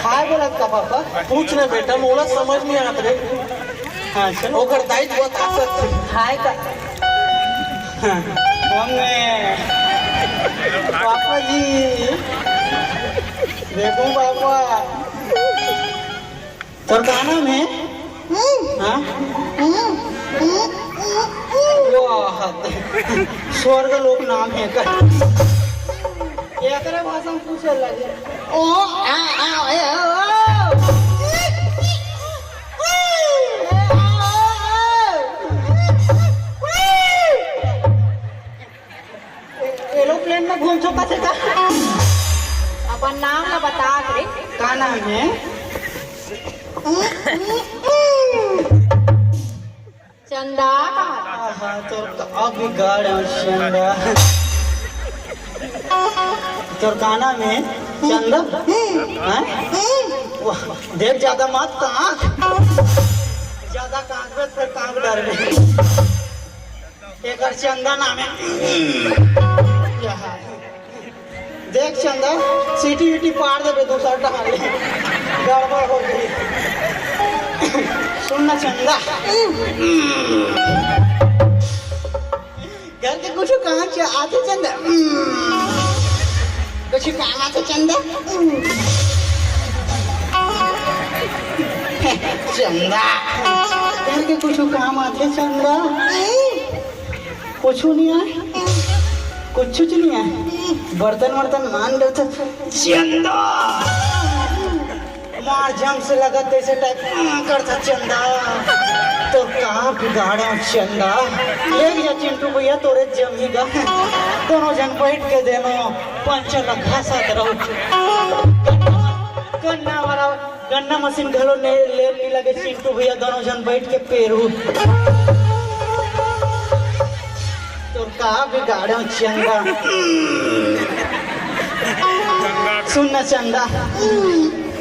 हाय बोलत का पापा? पूछ ना बेटा, मोला समझ नहीं आत रे। हाँ, चलो। ओकर दाई तो बता सकत हे। हाय का? हाँ। हमने पापा जी, देखो पापा, तोर का नाम है? हाँ? वाह, स्वर्ग लोक नाम है का? एकरे भाषा में पूछे लगे। ओ, आ, आ, ए, ओ, ओ। एरोप्लेन में घूम चुका थे का? अपन नाम ला बता रे। का नाम है? चंदा का? आहा, तोर का बिगाड़ है चंदा। तोर का नाम है? चंदा? हाँ? वाह, देख ज्यादा मत कांख। ज्यादा कांखबे त फेर कांख डरबे। एकर चंदा नाम है। देख चंदा, सीटी वीटी पार देबे दूसर डहार ले। गड़बड़ हो गई। सुन ना चंदा। घर के कुछ काम च-, आथे चंदा? हम्म। कुछ काम आथे चंदा? हम्म। चंदा। घर के कुछ काम आथे चंदा? हम्म। कुछ नहीं आए? कुछ नहीं आए? बर्तन वर्तन मान दे तो चंदा। मार जम से लगत तैसे टाइप, "हम्म," करता चंदा। तो का बिगाड़े चंदा? ले भैया चिंटू भैया तोरे जमीगा। दोनों जन बैठ के देनो पंच लखा साथ रहो। गन्ना वाला गन्ना मशीन घलो ने ले पी लगे चिंटू भैया, दोनों झन बैठ के पेरू। तोर का बिगाड़े चंदा? सुन ना चंदा,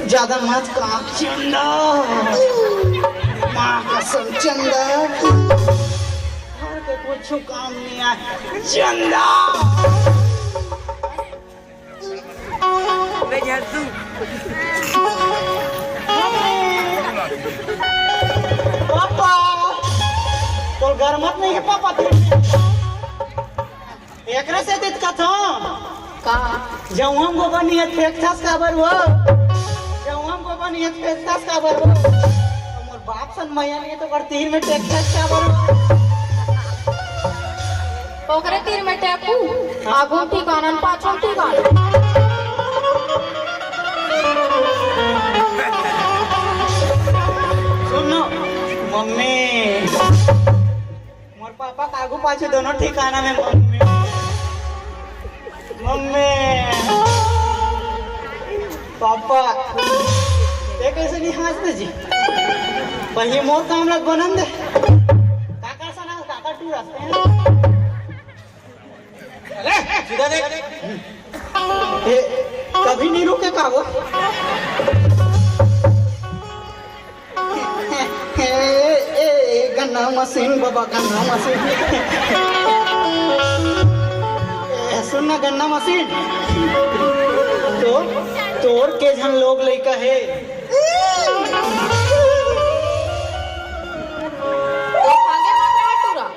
ज्यादा मत कांप चंदा। माँ कसम चंदा, घर के कुछ काम नहीं आए चंदा। पापा, तोर घर मत नहीं है पापा, तू एकरे से दिक्कत हो। का? जउहा म गोबर नियत फेंकथस काबर हो? जउहा म गोबर नियत फेंकथस काबर हो? मोर बाप सन मया नहीं तो कर तीर में टेकथस काबर हो? ओकरे तीर में टेकू, आगू म ठिकाना न पाछू म ठिकाना। सुनो, मम्मी। मोर पापा के आगू पाछू दोनों ठिकाना में मम्मी। मम्मी। पापा। ये कैसे नहीं हंसते जी? पहले मोर काम ला बनन दे। काका सना, काका टू रस्ते हैं। अरे, सीधा देख। ए, कभी नहीं रुके का वो? ए, ए, गन्ना मशीन बाबा, गन्ना मशीन। ए, सुन ना गन्ना मशीन, तो तोर के झन लोग लइका हे। तो आगे मत रहा टूरा।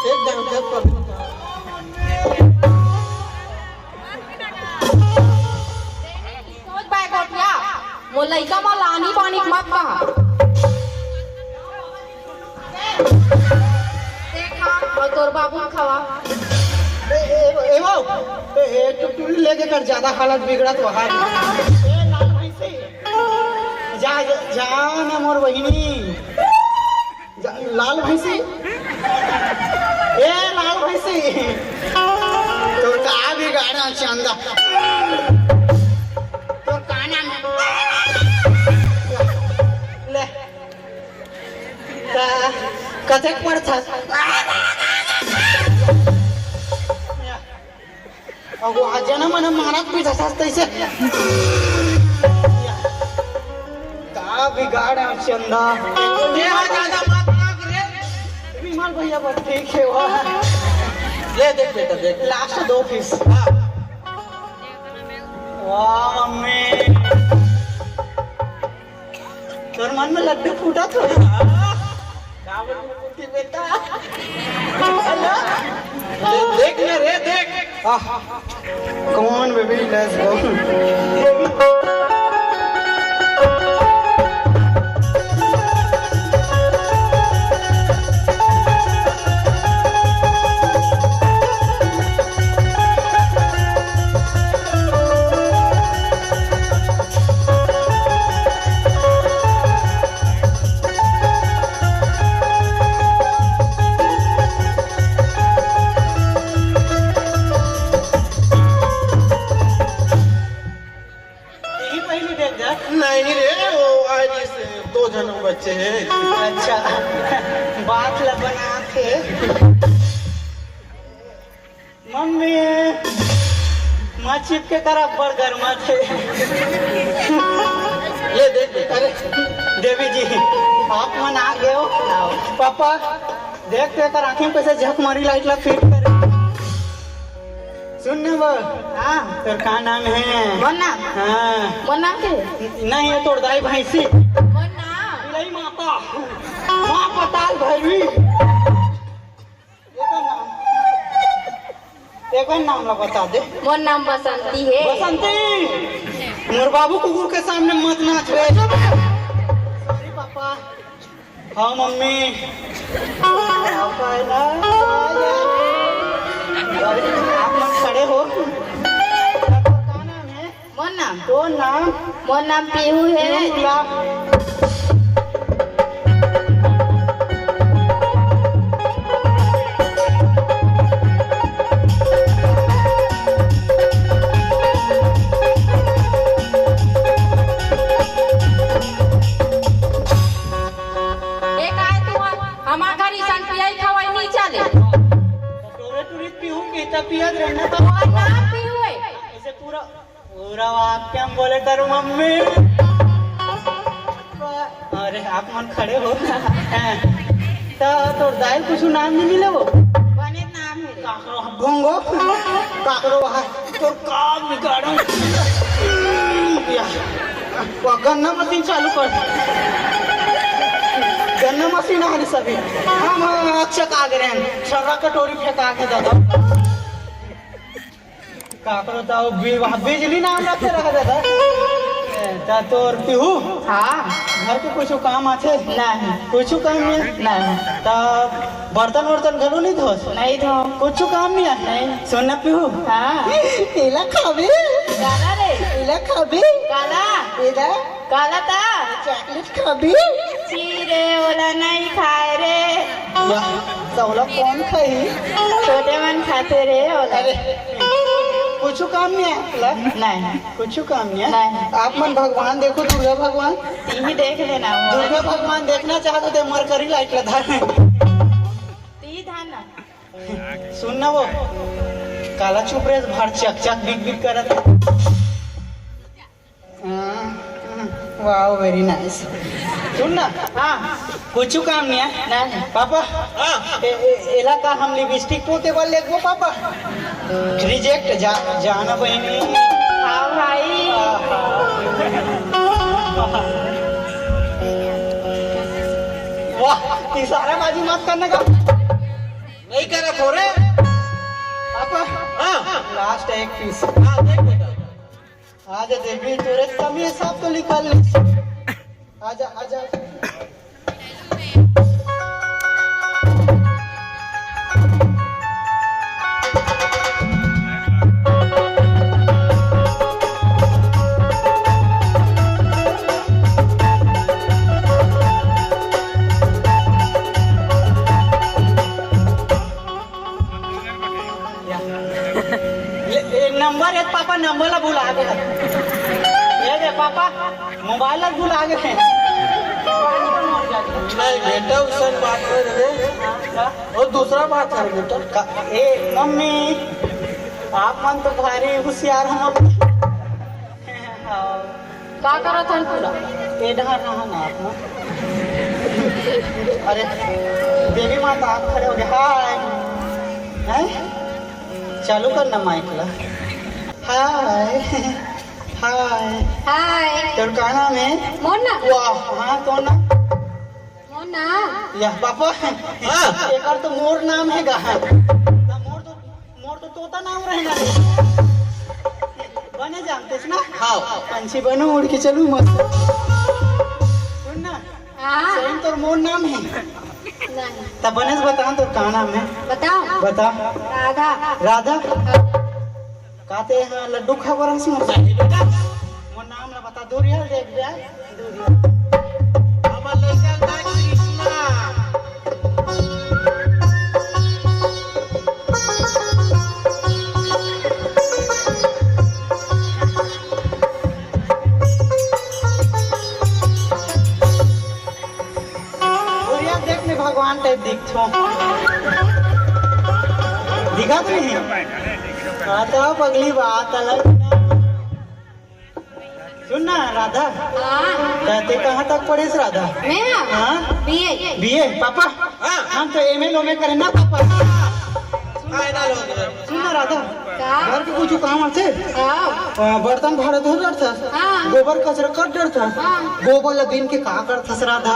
एकदम, एकदम। सोच बाय गोटिया, मोर लइका मोला आनी बानी मत कहा। देखा, अउ तोर बाबू खवा। ए, ए, ए, बाबू, ए, ए, टुटुरी लेके कर ज्यादा हालत बिगड़त वहां। ए, लाल भैंसी। जा, जा, जा ना मोर बहिनी। जा, लाल भैंसी। ए, लाल भैंसी। तोर का बिगाड़ा चंदा? तोर का नाम है? ले। त कतेक पड़थस? अगो, आज जना मन मारत पीटत हस तैसे। का बिगाड़ है चंदा? ये आ ज्यादा मत मांग रे। विमल भैया बस ठीक है वो। ले देख बेटा, देख। लास्ट दो पीस। हाँ। वाह मम्मी। तोर मन में लड्डू फूटा थोड़ी। का बोलू कुटी बेटा? हेलो? दे-, देख ले रे, देख। आह, come on baby, let's go। यही पहली देख जा। नहीं रे, वो आज इस दो जनम बच्चे हैं। अच्छा, बात ला बना के। मम्मी, माँ चिपके कर अब्बड़ गरमाथे। ले देख बेटा। अरे, देवी जी, आप मन आ गए हो। पापा, देख तो एकर आँखें में कैसे झक मारी, लाइट ला फिट करे। सुन ना वो। हाँ। तोर का नाम है? मोर नाम? हाँ। मोर नाम के? नहीं, ये तोर दाई भैंसी। मोर नाम? बिलाई माता। माँ पताल भैरवी। एकर नाम, एकर नाम ला बता दे। मोर नाम बसंती है। बसंती, मोर बाबू कुकुर के सामने मत नाच रे। Sorry papa. हाँ मम्मी। पापा है ना। सॉरी, आप मत खड़े हो। आपका क्या नाम है? मोर नाम? तोर नाम? मोर नाम पीहू हे। पीहू ला। ए, काय तुमन? हमार घर इसन पियई खवई नइ चले। टोरे टुरी पीहू के त पियत रहना त। मोर नाम पीहू हे। ऐसे पूरा, पूरा वाक्य में बोले करो मम्मी। अरे, आप मन खड़े हो। त तोर दाई कुछु नाम नइ मिले वो? बने नाम हे रे। काकरो भोंगो, काकरो वहा, तोर का बिगाड़ो। या, वो गन्ना मशीन चालू कर। गन्ना मशीन आ रही सभी। हम, हम अच्छा का करे हैं, छर्रा कटोरी फेंका के दादा। काकरो त वो बि-, वहाँ बिजली नाम रखे रहा दादा। ए, त तोर पीहू? हाँ। घर के कुछु काम आथे? नहीं। कुछु काम नहीं? नहीं। त बर्तन वर्तन घलो नइ धोस? नइ धो। कुछु काम नइ हे? नहीं। सुन ना पीहू। हाँ। एला खाबे? काला रे? एला खाबे? काला? एला? काला ता? चॉकलेट खाबे? छी रे, ओला नइ खाए रे। वाह, त ओला कोन खाही? छोटे मन खाथे रे ओला। अरे, कुछु काम नइ हे? नहीं। कुछु काम नइ हे? नहीं। आप मन भगवान देखो, दुर्गा भगवान। तिही देख लेना वो। दुर्गा भगवान देखना चाहत हो त मरकरी लाइट ला धर। तिही धर ना। सुन ना वो, काला चुप रहे, बाहर चक चक बिक बिक करत हे। हाँ, हाँ, wow, very nice। सुन ना, हाँ। कुछु काम नइ हे। नहीं। पापा, हाँ। ए, ए, एला का हम लिपस्टिक पोते बर लेगबो पापा? रिजेक्ट, जा, जाना बहिनी। हाँ भाई। वाह, इशाराबाजी मत करना का। नइ करत हो रे। पापा, हाँ। लास्ट एक पीस। हाँ, देख बेटा। आजा देवी, तोरे कमी सब तो निकाल ले। आजा, आजा। ये, ये नंबर हे पापा, नंबर ला भुला गे। ये दे पापा, मोबाइल ला भुला गे। नहीं बेटा, उसन बात नइ हे रे। वो दूसरा बात हे बेटा। का, ए मम्मी, आप मन तो भारी होशियार हो। हाँ। का करत हन पूरा? ए डहर रहा ना आप मन। अरे, देवी माता आप खड़े हो गए। हाय। हैं? चालू कर ना माइक ला। हाय। हाय। हाय। तोर का नाम हे? मोर नाम? वाह, हाँ, तोर नाम? मोर नाम? या, पापा। हाँ। एकर तो मोर नाम हे गा। मोर तो मोर तो तोता नाम रहेगा। बने जानतेस ना? हाँ। पंछी बनूं, उड़ के चलूं मस्त। सुन ना। हाँ। सही में तोर मोर नाम हे? नहीं। तब बने से बता, तोर का नाम हे? बताओ। बता। राधा। राधा? हाँ। का ते हा लड्डू खा बर हस मोर से? मोर नाम ला बता, दूरिया देख जा। हमर लइका का कृष्णा। बढ़िया देख में भगवान टाइप दिखथो। दिखा तो नहीं? हाँ, तो अब अगली बात अलग। सुन ना राधा, हाँ। त ते कहाँ तक पढ़ेस राधा? मैं? हाँ? बीए। बीए? पापा? हाँ। हम तो एमए लोमे करे ना पापा। फायदा लो। सुन ना राधा, का? घर के कुछ काम आथे? हाँ। अ, बर्तन भाड़ा धो डरथस? हाँ। गोबर कचरा कर डरथस? हाँ। गोबर ल बीन के का करथस राधा?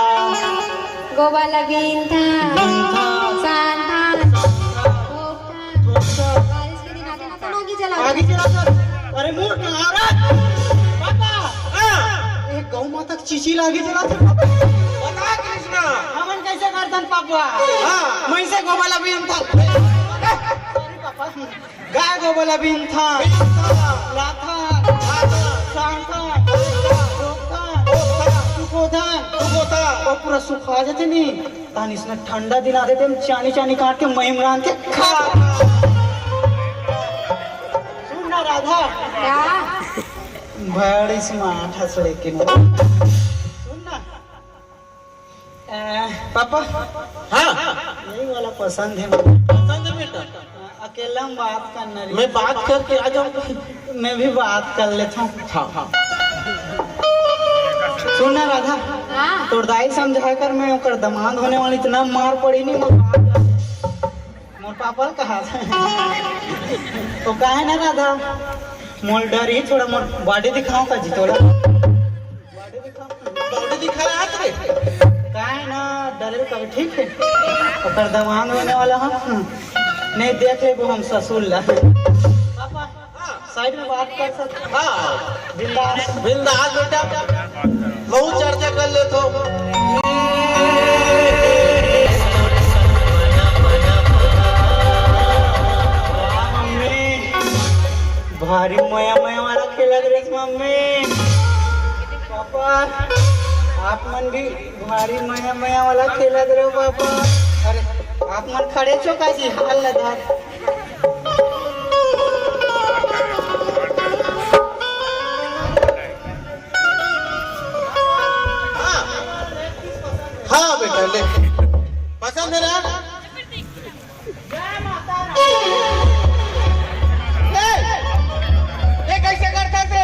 गोबर ल बीनथन। बीनथन। सानथन। ठोकथन। बारिश के दिन आगे ना तो आगी जला। आगी जला कर। अरे मूर्ख महाराज। पापा। हाँ। एक गौ माता के चीची लागी जला कर। बता कृष्णा। हमन कैसे करथन पापा? हाँ। मैं से गोबर ला बीनथन। Sorry papa. गाय गोबर ला बीनथन। बीनथन। लाथन। लाथन। पूरा सुखा जाथे नी, तहन इसने ठंडा दिन आथे, तेम चानी चानी काट के महीम रांध के खा। सुन ना राधा, क्या? बड़ी स्मार्ट हस लेकिन। सुन ना, अ, पापा, हाँ। यही वाला पसंद है मुझे। पसंद है बेटा? अकेला में बात करना रही। मैं बात करके आ जाऊँ। मैं भी बात कर लेता हूँ। हाँ, हाँ। सुन ना राधा, हाँ। तोर दाई समझा कर मैं ओकर दमांद होने वाली इतना मार पड़ी नहीं, मोर बाप, मोर पापा ल कहा। तो काहे ना राधा, मोर डर ही थोड़ा, मोर बॉडी दिखाऊं का जी तोला? बॉडी दिखा, बॉडी दिखा रहा है रे। काहे ना डरे कभी, ठीक है? ओकर दमांद होने वाला हम। नहीं, देख लेबो हम ससुर ला। पापा, साइड में बात कर सकते? हाँ। बिंदास। बिंदास बेटा, बहुत चर्चा कर लेथो। मम्मी, भारी मया मया वाला खेलत रहिस मम्मी। पापा, आप मन भी भारी मया मया वाला खेलत रहो पापा। अरे, आप मन खड़े छो का जी? हाल ल धर। हाँ। हाँ बेटा, ले। पसंद है ना? ए, ए, कैसे करता थे?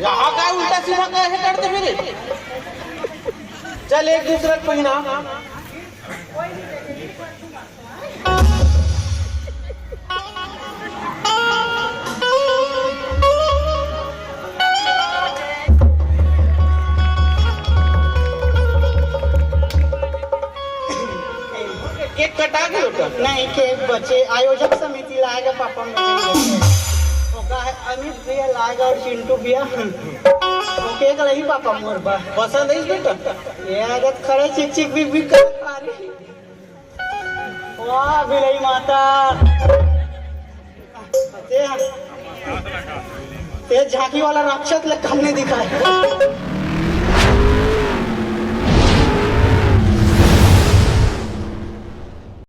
यहाँ का उल्टा सीधा कैसे करते फिर? चल, एक दूसरे को पहिना। केक कटा गयो का? नहीं, केक बचे। आयोजक समिति लाएगा पापा मेरे लिए। वो का है, अमित भैया लाएगा और चिंटू भैया। वो केक लही पापा मोर बा। पसंद है बेटा? ये आदत खड़े चिक चिक बिक बिक कर खा रही। वाह, बिलई माता। ते, ते झांकी वाला राक्षस ले कम नहीं दिखाए।